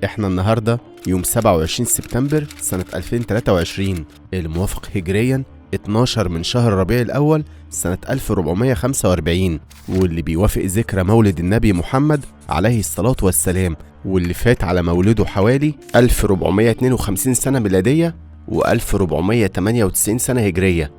احنا النهاردة يوم 27 سبتمبر سنة 2023 الموافق هجريا 12 من شهر ربيع الأول سنة 1445، واللي بيوافق ذكرى مولد النبي محمد عليه الصلاة والسلام، واللي فات على مولده حوالي 1452 سنة ميلادية و1498 سنة هجرية.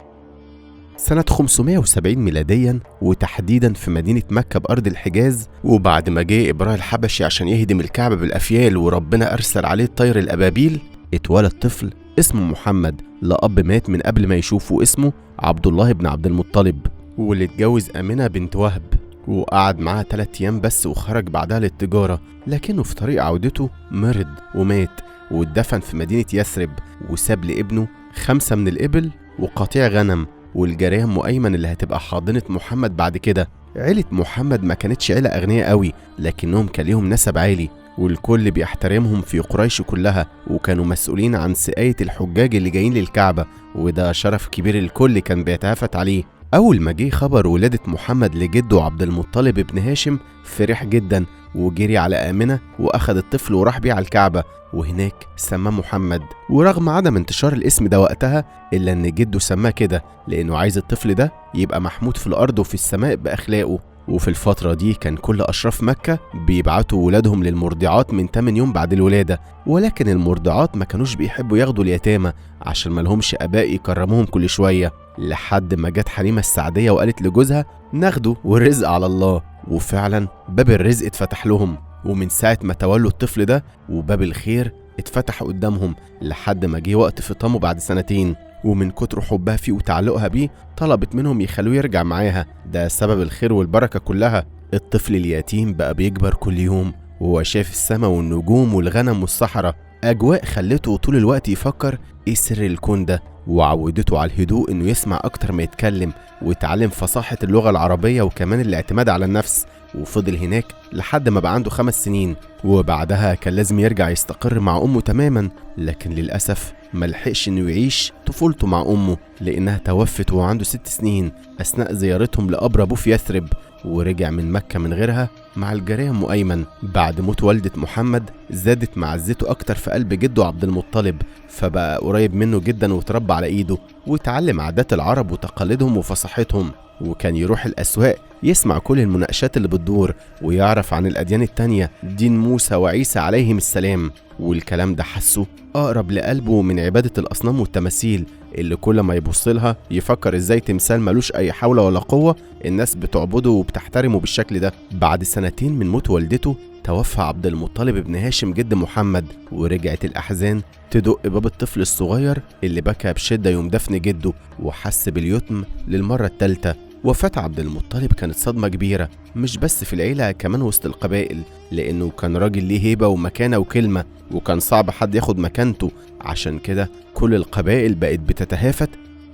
سنة 570 ميلاديا، وتحديدا في مدينة مكة بأرض الحجاز، وبعد ما جه إبراهيم الحبشي عشان يهدم الكعبة بالأفيال وربنا أرسل عليه الطير الأبابيل، اتولد طفل اسمه محمد لأب مات من قبل ما يشوفه، اسمه عبد الله بن عبد المطلب، واللي اتجوز آمنة بنت وهب وقعد معاها 3 أيام بس وخرج بعدها للتجارة، لكنه في طريق عودته مرض ومات واتدفن في مدينة يثرب، وساب لابنه 5 من الإبل وقطيع غنم والجارية أم أيمن اللي هتبقى حاضنة محمد بعد كده. عيلة محمد ما كانتش عيلة أغنياء قوي، لكنهم كان ليهم نسب عالي والكل بيحترمهم في قريش كلها، وكانوا مسؤولين عن سقاية الحجاج اللي جايين للكعبة، وده شرف كبير الكل كان بيتهافت عليه. أول ما جه خبر ولادة محمد لجده عبد المطلب ابن هاشم فرح جدا وجري على آمنة وأخذ الطفل وراح بيه على الكعبة، وهناك سماه محمد. ورغم عدم انتشار الاسم ده وقتها إلا إن جده سماه كده لأنه عايز الطفل ده يبقى محمود في الأرض وفي السماء بأخلاقه. وفي الفترة دي كان كل أشراف مكة بيبعتوا ولادهم للمرضعات من 8 يوم بعد الولادة، ولكن المرضعات ما كانوش بيحبوا ياخدوا اليتامى عشان ما لهمش آباء يكرموهم كل شوية، لحد ما جت حليمة السعدية وقالت لجوزها ناخده والرزق على الله، وفعلا باب الرزق اتفتح لهم. ومن ساعة ما تولوا الطفل ده وباب الخير اتفتح قدامهم لحد ما جه وقت فطامه بعد 2 سنين. ومن كتر حبها فيه وتعلقها بيه طلبت منهم يخلوه يرجع معاها، ده سبب الخير والبركة كلها. الطفل اليتيم بقى بيكبر كل يوم وهو شايف السماء والنجوم والغنم والصحراء، أجواء خلته طول الوقت يفكر إيه سر الكون ده، وعودته على الهدوء إنه يسمع أكتر ما يتكلم، ويتعلم فصاحة اللغة العربية وكمان الاعتماد على النفس. وفضل هناك لحد ما بقى عنده 5 سنين، وبعدها كان لازم يرجع يستقر مع أمه تماما، لكن للأسف ملحقش إنه يعيش طفولته مع أمه لأنها توفت وهو عنده 6 سنين أثناء زيارتهم لقبر أبوه في يثرب، ورجع من مكة من غيرها مع الجارية أم أيمن. بعد موت والدة محمد زادت معزته أكتر في قلب جده عبد المطلب، فبقى قريب منه جدا وتربى على إيده، وتعلم عادات العرب وتقاليدهم وفصاحتهم، وكان يروح الأسواق يسمع كل المناقشات اللي بتدور ويعرف عن الأديان التانية، دين موسى وعيسى عليهم السلام. والكلام ده حسه أقرب لقلبه من عبادة الأصنام والتماثيل اللي كل ما يبص لها يفكر إزاي تمثال ملوش أي حول ولا قوة الناس بتعبده وبتحترمه بالشكل ده. بعد 2 سنين من موت والدته توفى عبد المطلب ابن هاشم جد محمد، ورجعت الأحزان تدق باب الطفل الصغير اللي بكى بشدة يوم دفن جده وحس باليتم للمرة الثالثة. وفاة عبد المطلب كانت صدمة كبيرة مش بس في العيلة، كمان وسط القبائل، لأنه كان راجل ليه هيبة ومكانة وكلمة، وكان صعب حد ياخد مكانته. عشان كده كل القبائل بقت بتتهافت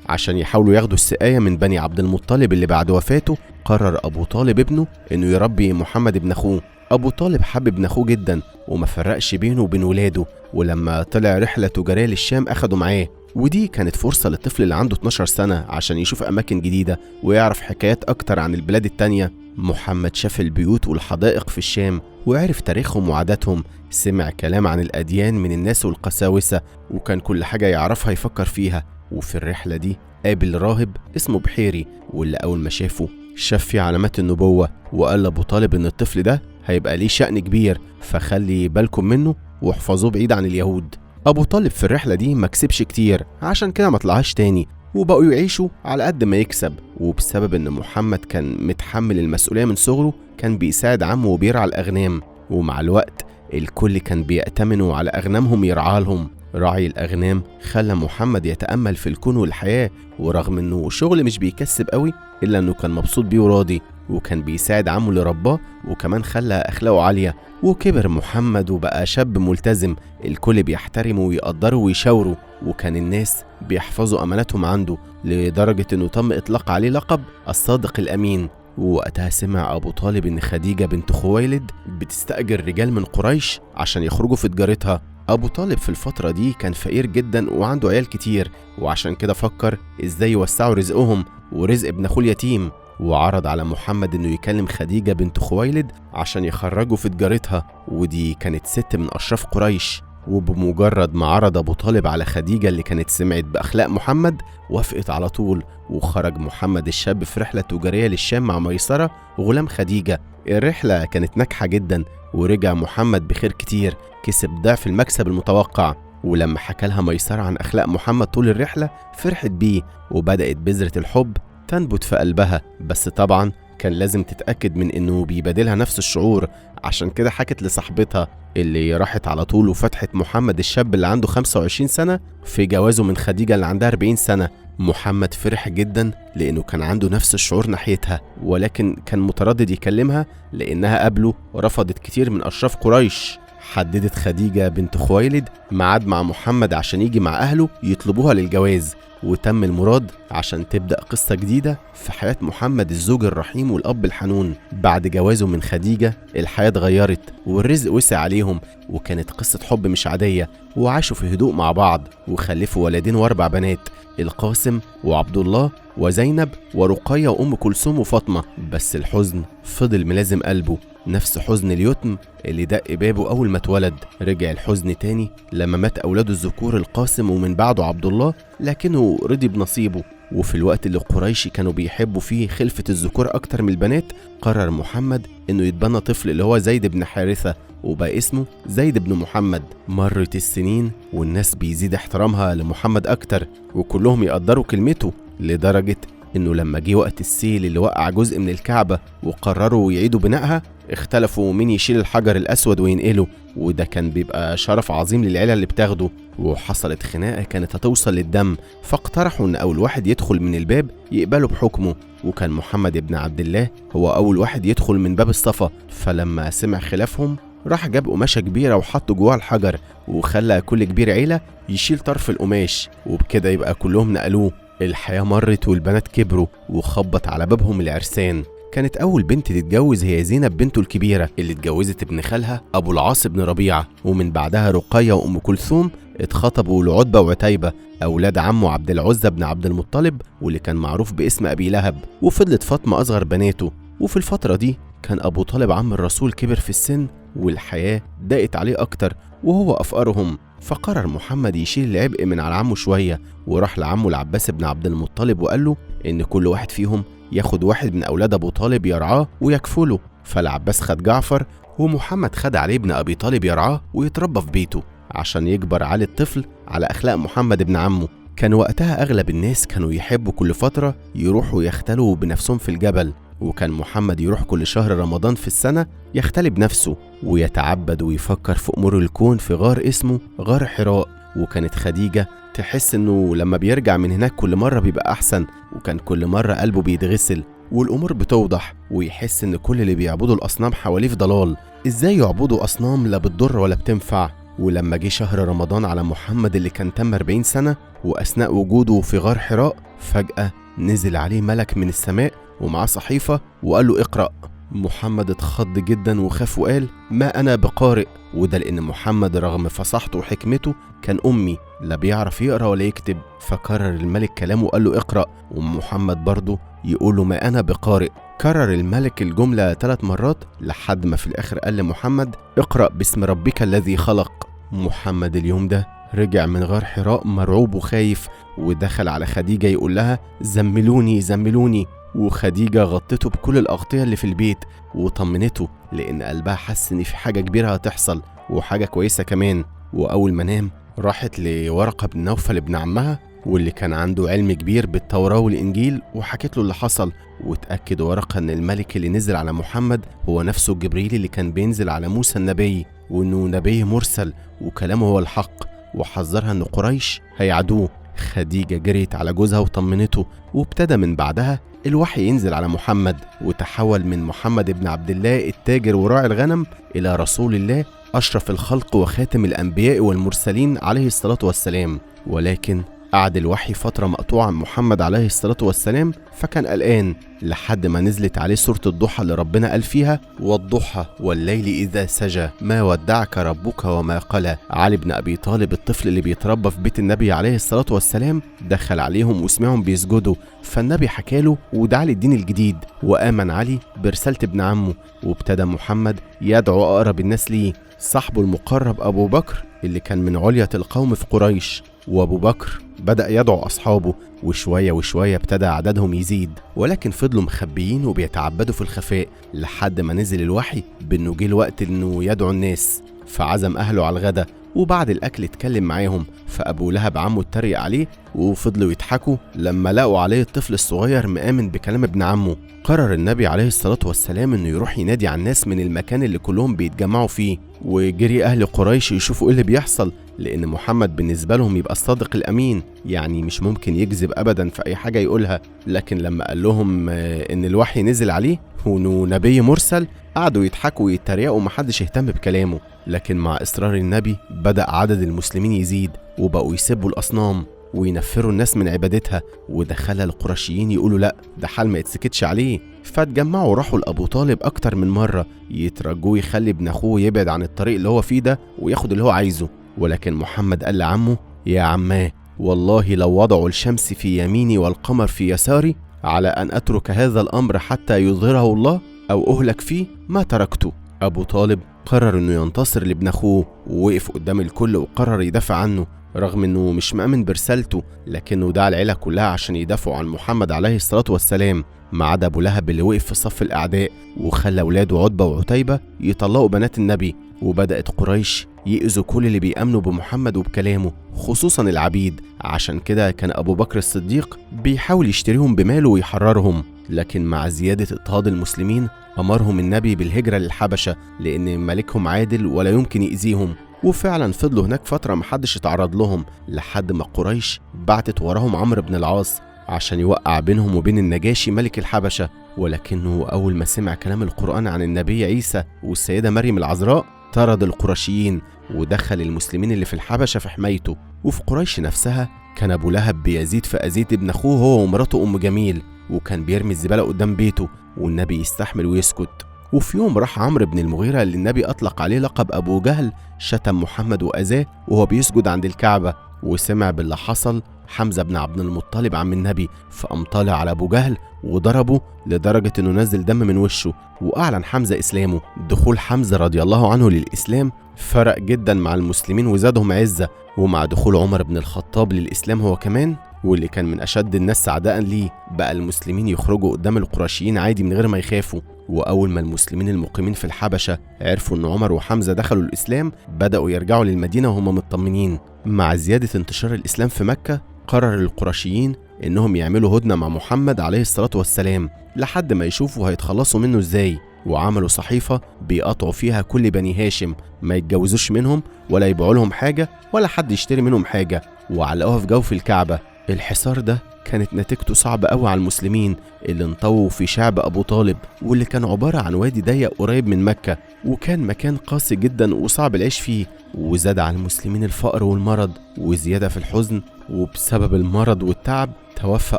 عشان يحاولوا ياخدوا السقاية من بني عبد المطلب اللي بعد وفاته قرر أبو طالب ابنه إنه يربي محمد ابن أخوه. أبو طالب حب ابن أخوه جدا وما فرقش بينه وبين ولاده، ولما طلع رحلة تجارية للشام أخده معاه، ودي كانت فرصة للطفل اللي عنده 12 سنة عشان يشوف أماكن جديدة ويعرف حكايات أكتر عن البلاد التانية. محمد شاف البيوت والحدائق في الشام وعرف تاريخهم وعاداتهم، سمع كلام عن الأديان من الناس والقساوسة، وكان كل حاجة يعرفها يفكر فيها. وفي الرحلة دي قابل راهب اسمه بحيري، واللي أول ما شافه شاف فيه علامات النبوة، وقال لأبو طالب إن الطفل ده هيبقى ليه شأن كبير، فخلي بالكم منه واحفظوه بعيد عن اليهود. أبو طالب في الرحلة دي ما كسبش كتير، عشان كده ما طلعهاش تاني، وبقوا يعيشوا على قد ما يكسب. وبسبب إن محمد كان متحمل المسؤولية من صغره كان بيساعد عمه وبيرعى الأغنام، ومع الوقت الكل كان بيأتمنوا على أغنامهم يرعى لهم. رعي الأغنام خلى محمد يتأمل في الكون والحياة، ورغم إنه شغل مش بيكسب قوي إلا إنه كان مبسوط بيه وراضي، وكان بيساعد عمه اللي رباه، وكمان خلى أخلاقه عالية. وكبر محمد وبقى شاب ملتزم الكل بيحترمه ويقدره ويشاوره، وكان الناس بيحفظوا أماناتهم عنده لدرجة إنه تم إطلاق عليه لقب الصادق الأمين. ووقتها سمع أبو طالب إن خديجة بنت خويلد بتستأجر رجال من قريش عشان يخرجوا في تجارتها. أبو طالب في الفترة دي كان فقير جدا وعنده عيال كتير، وعشان كده فكر إزاي يوسعوا رزقهم ورزق ابن أخوه اليتيم. وعرض على محمد إنه يكلم خديجة بنت خويلد عشان يخرجه في تجارتها، ودي كانت ست من أشراف قريش. وبمجرد ما عرض أبو طالب على خديجة اللي كانت سمعت بأخلاق محمد وافقت على طول، وخرج محمد الشاب في رحلة تجارية للشام مع ميسرة غلام خديجة. الرحلة كانت ناجحة جدا، ورجع محمد بخير كتير، كسب ضعف المكسب المتوقع. ولما حكى لها ميسرة عن أخلاق محمد طول الرحلة فرحت بيه، وبدأت بذرة الحب تنبت في قلبها. بس طبعا كان لازم تتأكد من إنه بيبادلها نفس الشعور، عشان كده حكت لصاحبتها اللي راحت على طول وفتحت محمد الشاب اللي عنده 25 سنة في جوازه من خديجة اللي عندها 40 سنة. محمد فرح جدا لأنه كان عنده نفس الشعور ناحيتها، ولكن كان متردد يكلمها لأنها قبله رفضت كتير من أشراف قريش. حددت خديجة بنت خويلد ميعاد مع محمد عشان يجي مع أهله يطلبوها للجواز، وتم المراد عشان تبدأ قصة جديدة في حياة محمد الزوج الرحيم والأب الحنون. بعد جوازه من خديجة الحياة اتغيرت والرزق وسع عليهم، وكانت قصة حب مش عادية، وعاشوا في هدوء مع بعض وخلفوا ولدين واربع بنات، القاسم وعبد الله وزينب ورقية وأم كلثوم وفاطمة. بس الحزن فضل ملازم قلبه، نفس حزن اليتم اللي دق بابه أول ما اتولد. رجع الحزن تاني لما مات أولاده الذكور القاسم ومن بعده عبد الله، لكنه رضي بنصيبه. وفي الوقت اللي قريش كانوا بيحبوا فيه خلفة الذكور أكتر من البنات، قرر محمد إنه يتبنى طفل اللي هو زيد بن حارثة، وبقى اسمه زيد بن محمد. مرت السنين والناس بيزيد احترامها لمحمد أكتر، وكلهم يقدروا كلمته، لدرجة إنه لما جه وقت السيل اللي وقع جزء من الكعبة وقرروا يعيدوا بنائها، اختلفوا مين يشيل الحجر الأسود وينقله، وده كان بيبقى شرف عظيم للعيلة اللي بتاخده. وحصلت خناقة كانت هتوصل للدم، فاقترحوا إن أول واحد يدخل من الباب يقبله بحكمه، وكان محمد بن عبد الله هو أول واحد يدخل من باب الصفا. فلما سمع خلافهم راح جاب قماشة كبيرة وحط جواها الحجر، وخلى كل كبير عيلة يشيل طرف القماش، وبكده يبقى كلهم نقلوه. الحياة مرت والبنات كبروا وخبط على بابهم العرسان. كانت أول بنت تتجوز هي زينب بنته الكبيرة اللي اتجوزت ابن خالها أبو العاص بن ربيعة، ومن بعدها رقية وأم كلثوم اتخطبوا لعتبة وعتيبة أولاد عمه عبد العزة بن عبد المطلب واللي كان معروف باسم أبي لهب، وفضلت فاطمة أصغر بناته. وفي الفترة دي كان أبو طالب عم الرسول كبر في السن والحياة ضاقت عليه أكتر وهو أفقرهم، فقرر محمد يشيل العبء من على عمه شوية، وراح لعمه العباس بن عبد المطلب وقال له إن كل واحد فيهم ياخد واحد من أولاد أبو طالب يرعاه ويكفله. فالعباس خد جعفر، ومحمد خد علي بن أبي طالب يرعاه ويتربى في بيته عشان يكبر علي الطفل على أخلاق محمد ابن عمه. كان وقتها أغلب الناس كانوا يحبوا كل فترة يروحوا يختلوا بنفسهم في الجبل، وكان محمد يروح كل شهر رمضان في السنة يختلي بنفسه ويتعبد ويفكر في أمور الكون في غار اسمه غار حراء. وكانت خديجة تحس إنه لما بيرجع من هناك كل مرة بيبقى أحسن، وكان كل مرة قلبه بيتغسل والأمور بتوضح، ويحس إن كل اللي بيعبدوا الأصنام حواليه في ضلال، إزاي يعبدوا أصنام لا بتضر ولا بتنفع. ولما جه شهر رمضان على محمد اللي كان تم 40 سنة، وأثناء وجوده في غار حراء فجأة نزل عليه ملك من السماء ومعاه صحيفة وقال له اقرأ. محمد اتخض جدا وخاف وقال ما أنا بقارئ، وده لأن محمد رغم فصاحته وحكمته كان أمي لا بيعرف يقرأ ولا يكتب. فكرر الملك كلامه وقال له اقرأ، ومحمد برضه يقول له ما أنا بقارئ. كرر الملك الجملة 3 مرات لحد ما في الآخر قال لمحمد اقرأ باسم ربك الذي خلق. محمد اليوم ده رجع من غار حراء مرعوب وخايف، ودخل على خديجة يقول لها زملوني زملوني، وخديجة غطته بكل الأغطية اللي في البيت وطمنته لأن قلبها حس إن في حاجة كبيرة هتحصل وحاجة كويسة كمان. وأول ما نام راحت لورقة بن نوفل ابن عمها واللي كان عنده علم كبير بالتوراة والإنجيل، وحكت له اللي حصل. وتأكد ورقة إن الملك اللي نزل على محمد هو نفسه جبريل اللي كان بينزل على موسى النبي، وإنه نبي مرسل وكلامه هو الحق، وحذرها إن قريش هيعدوه. خديجة جريت على جوزها وطمنته، وابتدى من بعدها الوحي ينزل على محمد، وتحول من محمد بن عبد الله التاجر وراعي الغنم إلى رسول الله أشرف الخلق وخاتم الأنبياء والمرسلين عليه الصلاة والسلام. ولكن قعد الوحي فترة مقطوعة عن محمد عليه الصلاة والسلام، فكان قلقان لحد ما نزلت عليه سورة الضحى اللي ربنا قال فيها: والضحى والليل إذا سجى ما ودعك ربك وما قلى. علي بن أبي طالب الطفل اللي بيتربى في بيت النبي عليه الصلاة والسلام دخل عليهم وسمعهم بيسجدوا، فالنبي حكاله ودعا للدين الجديد، وآمن علي برسالة ابن عمه. وابتدى محمد يدعو أقرب الناس ليه، صاحبه المقرب أبو بكر اللي كان من علية القوم في قريش. وأبو بكر بدأ يدعو أصحابه، وشوية وشوية ابتدى عددهم يزيد، ولكن فضلوا مخبيين وبيتعبدوا في الخفاء لحد ما نزل الوحي بأنه جه الوقت إنه يدعو الناس. فعزم أهله على الغدا، وبعد الأكل اتكلم معاهم، فأبو لهب عمه اتريق عليه وفضلوا يضحكوا لما لقوا عليه الطفل الصغير مآمن بكلام ابن عمه. قرر النبي عليه الصلاة والسلام إنه يروح ينادي على الناس من المكان اللي كلهم بيتجمعوا فيه، وجري أهل قريش يشوفوا إيه اللي بيحصل، لأن محمد بالنسبة لهم يبقى الصادق الأمين، يعني مش ممكن يكذب أبدا في أي حاجة يقولها. لكن لما قال لهم إن الوحي نزل عليه وإنه نبي مرسل، قعدوا يضحكوا ويتريقوا ومحدش اهتم بكلامه. لكن مع إصرار النبي بدأ عدد المسلمين يزيد، وبقوا يسبوا الأصنام وينفروا الناس من عبادتها، ودخل القرشيين يقولوا لا ده حال ما يتسكتش عليه. فاتجمعوا راحوا لأبو طالب أكتر من مرة يترجوه يخلي ابن أخوه يبعد عن الطريق اللي هو فيه ده وياخد اللي هو عايزه. ولكن محمد قال لعمه: يا عماه، والله لو وضعوا الشمس في يميني والقمر في يساري على أن أترك هذا الأمر حتى يظهره الله أو أهلك فيه ما تركته. أبو طالب قرر أنه ينتصر لابن أخوه، ووقف قدام الكل وقرر يدافع عنه رغم أنه مش مأمن برسالته، لكنه دعا العيلة كلها عشان يدافعوا عن محمد عليه الصلاة والسلام، ما عدا أبو لهب اللي وقف في صف الأعداء وخلى أولاده عتبة وعتيبة يطلقوا بنات النبي. وبدأت قريش يأذوا كل اللي بيأمنوا بمحمد وبكلامه، خصوصا العبيد، عشان كده كان أبو بكر الصديق بيحاول يشتريهم بماله ويحررهم. لكن مع زيادة اضطهاد المسلمين أمرهم النبي بالهجرة للحبشة، لأن ملكهم عادل ولا يمكن يأذيهم. وفعلا فضلوا هناك فترة محدش اتعرض لهم، لحد ما قريش بعتت وراهم عمرو بن العاص عشان يوقع بينهم وبين النجاشي ملك الحبشة. ولكنه أول ما سمع كلام القرآن عن النبي عيسى والسيدة مريم العذراء طرد القرشيين ودخل المسلمين اللي في الحبشة في حمايته. وفي قريش نفسها كان أبو لهب بيزيد في أذية ابن أخوه هو ومراته أم جميل، وكان بيرمي الزبالة قدام بيته والنبي يستحمل ويسكت. وفي يوم راح عمرو بن المغيرة اللي النبي أطلق عليه لقب أبو جهل، شتم محمد وأذاه وهو بيسجد عند الكعبة. وسمع باللي حصل حمزة بن عبد المطلب عم النبي، فقام طالع على أبو جهل وضربه لدرجة إنه نزل دم من وشه، وأعلن حمزة إسلامه. دخول حمزة رضي الله عنه للإسلام فرق جدا مع المسلمين وزادهم عزة. ومع دخول عمر بن الخطاب للإسلام هو كمان، واللي كان من أشد الناس عداء ليه، بقى المسلمين يخرجوا قدام القرشيين عادي من غير ما يخافوا. وأول ما المسلمين المقيمين في الحبشة عرفوا إن عمر وحمزة دخلوا الإسلام بدأوا يرجعوا للمدينة وهم مطمنين. مع زيادة انتشار الإسلام في مكة قرر القرشيين إنهم يعملوا هدنة مع محمد عليه الصلاة والسلام لحد ما يشوفوا هيتخلصوا منه إزاي. وعملوا صحيفة بيقطعوا فيها كل بني هاشم، ما يتجوزوش منهم ولا يبيعوا لهم حاجة ولا حد يشتري منهم حاجة، وعلقوها في جوف الكعبة. الحصار ده كانت نتيجته صعبة قوي على المسلمين اللي انطووا في شعب أبو طالب، واللي كان عبارة عن وادي ضيق قريب من مكة، وكان مكان قاسي جدا وصعب العيش فيه. وزاد على المسلمين الفقر والمرض وزيادة في الحزن، وبسبب المرض والتعب توفى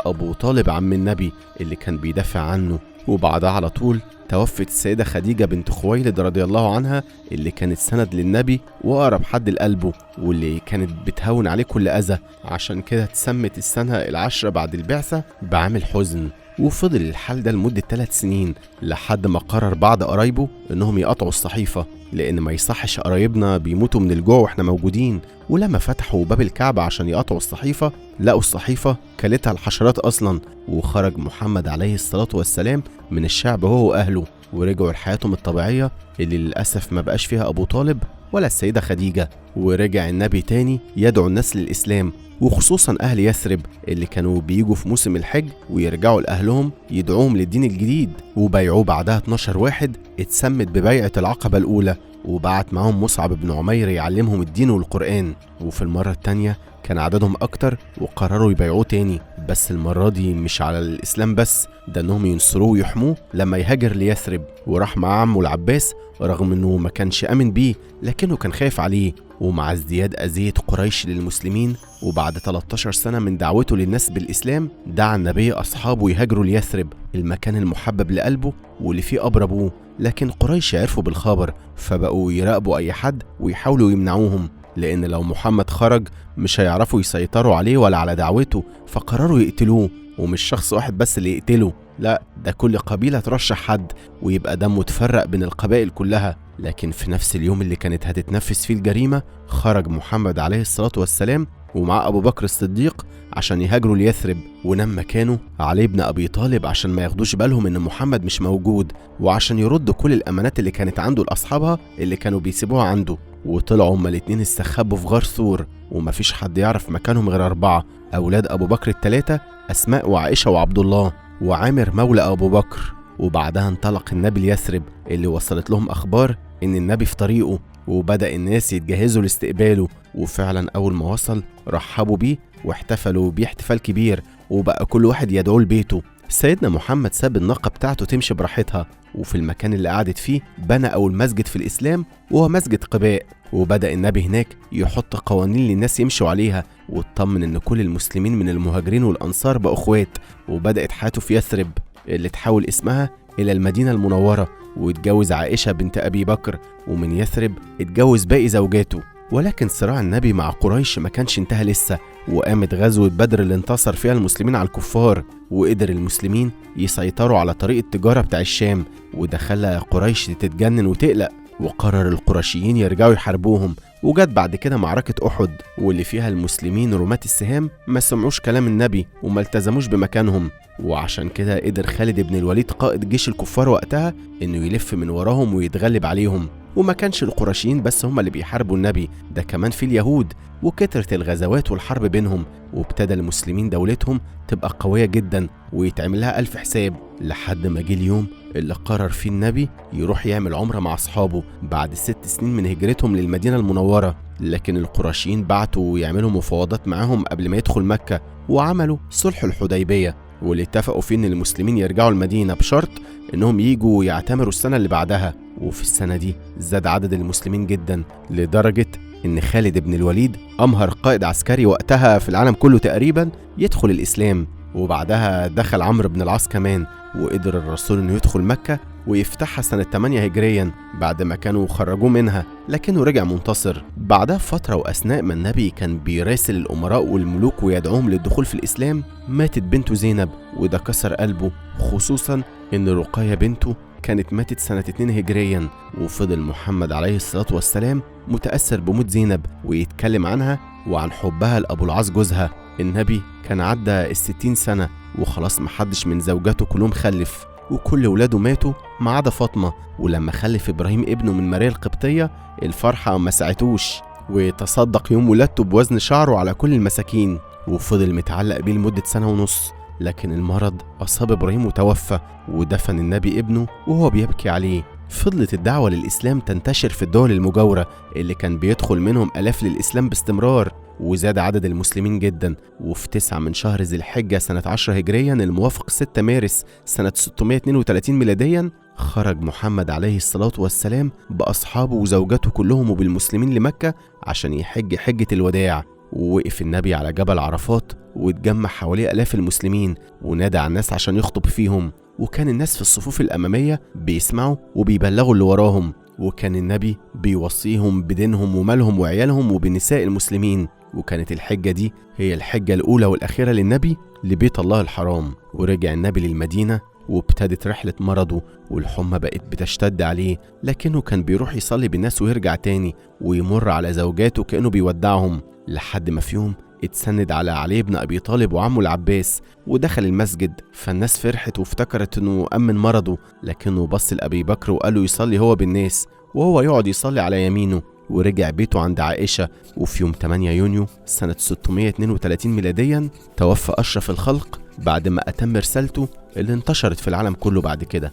أبو طالب عم النبي اللي كان بيدافع عنه. وبعدها على طول توفت السيدة خديجة بنت خويلد رضي الله عنها، اللي كانت سند للنبي وأقرب حد لقلبه، واللي كانت بتهون عليه كل أذى، عشان كده اتسمت السنة 10 بعد البعثة بعام الحزن. وفضل الحال ده لمدة 3 سنين لحد ما قرر بعض قرايبه إنهم يقطعوا الصحيفة، لأن ما يصحش قرايبنا بيموتوا من الجوع وإحنا موجودين. ولما فتحوا باب الكعبة عشان يقطعوا الصحيفة لقوا الصحيفة كلتها الحشرات أصلا. وخرج محمد عليه الصلاة والسلام من الشعب هو وأهله، ورجعوا لحياتهم الطبيعية اللي للأسف ما بقاش فيها أبو طالب ولا السيدة خديجة. ورجع النبي تاني يدعو الناس للإسلام، وخصوصا أهل يثرب اللي كانوا بيجوا في موسم الحج ويرجعوا لأهلهم يدعوهم للدين الجديد. وبيعوه بعدها 12 واحد اتسمت ببيعة العقبة الأولى، وبعت معهم مصعب بن عمير يعلمهم الدين والقرآن. وفي المرة التانية كان عددهم أكتر وقرروا يبيعوه تاني، بس المرة دي مش على الإسلام بس، ده إنهم ينصروه ويحموه لما يهاجر ليثرب. وراح مع عمه العباس رغم إنه ما كانش آمن بيه، لكنه كان خايف عليه. ومع ازدياد أذية قريش للمسلمين وبعد 13 سنة من دعوته للناس بالإسلام، دعا النبي أصحابه يهاجروا ليثرب، المكان المحبب لقلبه واللي فيه قبر أبوه. لكن قريش عرفوا بالخبر، فبقوا يراقبوا أي حد ويحاولوا يمنعوهم، لأن لو محمد خرج مش هيعرفوا يسيطروا عليه ولا على دعوته، فقرروا يقتلوه. ومش شخص واحد بس اللي يقتله، لا ده كل قبيلة ترشح حد ويبقى دمه تفرق بين القبائل كلها. لكن في نفس اليوم اللي كانت هتتنفذ فيه الجريمة، خرج محمد عليه الصلاة والسلام ومع أبو بكر الصديق عشان يهاجروا ليثرب، ونام مكانه علي بن أبي طالب عشان ما ياخدوش بالهم إن محمد مش موجود، وعشان يردوا كل الأمانات اللي كانت عنده لأصحابها اللي كانوا بيسيبوها عنده. وطلعوا هما الاتنين استخبوا في غار ثور، ومفيش حد يعرف مكانهم غير 4 أولاد أبو بكر ال3، أسماء وعائشة وعبد الله وعامر مولى أبو بكر. وبعدها انطلق النبي ليثرب، اللي وصلت لهم أخبار إن النبي في طريقه، وبدأ الناس يتجهزوا لاستقباله. وفعلا أول ما وصل رحبوا بيه واحتفلوا بيه احتفال كبير، وبقى كل واحد يدعوه لبيته. سيدنا محمد ساب الناقة بتاعته تمشي براحتها، وفي المكان اللي قعدت فيه بنى أول مسجد في الإسلام، وهو مسجد قباء. وبدأ النبي هناك يحط قوانين للناس يمشوا عليها، واطمن إن كل المسلمين من المهاجرين والأنصار بقوا إخوات. وبدأت حياته في يثرب اللي تحول اسمها إلى المدينة المنورة، واتجوز عائشة بنت أبي بكر، ومن يثرب اتجوز باقي زوجاته. ولكن صراع النبي مع قريش ما كانش انتهى لسه، وقامت غزوة بدر اللي انتصر فيها المسلمين على الكفار، وقدر المسلمين يسيطروا على طريق التجارة بتاع الشام، وده خلى قريش تتجنن وتقلق، وقرر القرشيين يرجعوا يحاربوهم. وجت بعد كده معركة أحد، واللي فيها المسلمين رماة السهام ما سمعوش كلام النبي وما التزموش بمكانهم، وعشان كده قدر خالد بن الوليد قائد جيش الكفار وقتها إنه يلف من وراهم ويتغلب عليهم. وما كانش القرشيين بس هم اللي بيحاربوا النبي، ده كمان في اليهود، وكترت الغزوات والحرب بينهم، وابتدى المسلمين دولتهم تبقى قوية جدا ويتعمل لها 1000 حساب، لحد ما جه اليوم اللي قرر فيه النبي يروح يعمل عمرة مع أصحابه بعد 6 سنين من هجرتهم للمدينة المنورة. لكن القرشيين بعتوا يعملوا مفاوضات معاهم قبل ما يدخل مكة، وعملوا صلح الحديبية، واللي اتفقوا فيه إن المسلمين يرجعوا المدينة بشرط إنهم يجوا يعتمروا السنة اللي بعدها. وفي السنة دي زاد عدد المسلمين جدا، لدرجة إن خالد بن الوليد أمهر قائد عسكري وقتها في العالم كله تقريبا يدخل الإسلام. وبعدها دخل عمرو بن العاص كمان، وقدر الرسول إنه يدخل مكة ويفتحها سنة 8 هجريا بعد ما كانوا خرجوه منها، لكنه رجع منتصر. بعدها فترة وأثناء ما النبي كان بيراسل الأمراء والملوك ويدعوهم للدخول في الإسلام، ماتت بنته زينب، وده كسر قلبه، خصوصا إن رقية بنته كانت ماتت سنة 2 هجريا. وفضل محمد عليه الصلاة والسلام متأثر بموت زينب ويتكلم عنها وعن حبها لأبو العاص جوزها. النبي كان عدى 60 سنة وخلاص محدش من زوجاته كلهم خلف، وكل ولاده ماتوا ما عدا فاطمة. ولما خلف إبراهيم ابنه من ماريا القبطية الفرحة ما ساعتوش، وتصدق يوم ولادته بوزن شعره على كل المساكين، وفضل متعلق بيه لمدة 1.5 سنة. لكن المرض أصاب إبراهيم وتوفى، ودفن النبي ابنه وهو بيبكي عليه. فضلت الدعوة للإسلام تنتشر في الدول المجاورة اللي كان بيدخل منهم آلاف للإسلام باستمرار، وزاد عدد المسلمين جدا. وفي 9 من شهر ذي الحجة سنة 10 هجريا الموافق 6 مارس سنة 632 ميلاديا، خرج محمد عليه الصلاة والسلام بأصحابه وزوجته كلهم وبالمسلمين لمكة عشان يحج حجة الوداع. ووقف النبي على جبل عرفات واتجمع حواليه آلاف المسلمين، ونادى على الناس عشان يخطب فيهم. وكان الناس في الصفوف الأمامية بيسمعوا وبيبلغوا اللي وراهم، وكان النبي بيوصيهم بدينهم ومالهم وعيالهم وبنساء المسلمين. وكانت الحجة دي هي الحجة الأولى والأخيرة للنبي لبيت الله الحرام. ورجع النبي للمدينة وابتدت رحلة مرضه، والحمى بقت بتشتد عليه، لكنه كان بيروح يصلي بالناس ويرجع تاني ويمر على زوجاته كأنه بيودعهم، لحد ما في يوم اتسند على علي بن أبي طالب وعمه العباس ودخل المسجد. فالناس فرحت وافتكرت انه أمن مرضه، لكنه بص لأبي بكر وقال له يصلي هو بالناس وهو يقعد يصلي على يمينه. ورجع بيته عند عائشة. وفي يوم 8 يونيو سنة 632 ميلاديا توفى أشرف الخلق بعد ما أتم رسالته اللي انتشرت في العالم كله بعد كده.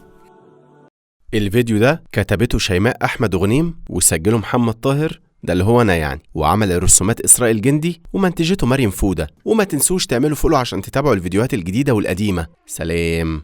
الفيديو ده كتبته شيماء أحمد غنيم وسجله محمد طاهر، ده اللي هو أنا يعني، وعمل الرسومات إسراء الجندي ومنتجته مريم فودة. وما تنسوش تعملوا follow عشان تتابعوا الفيديوهات الجديدة والقديمة. سلام.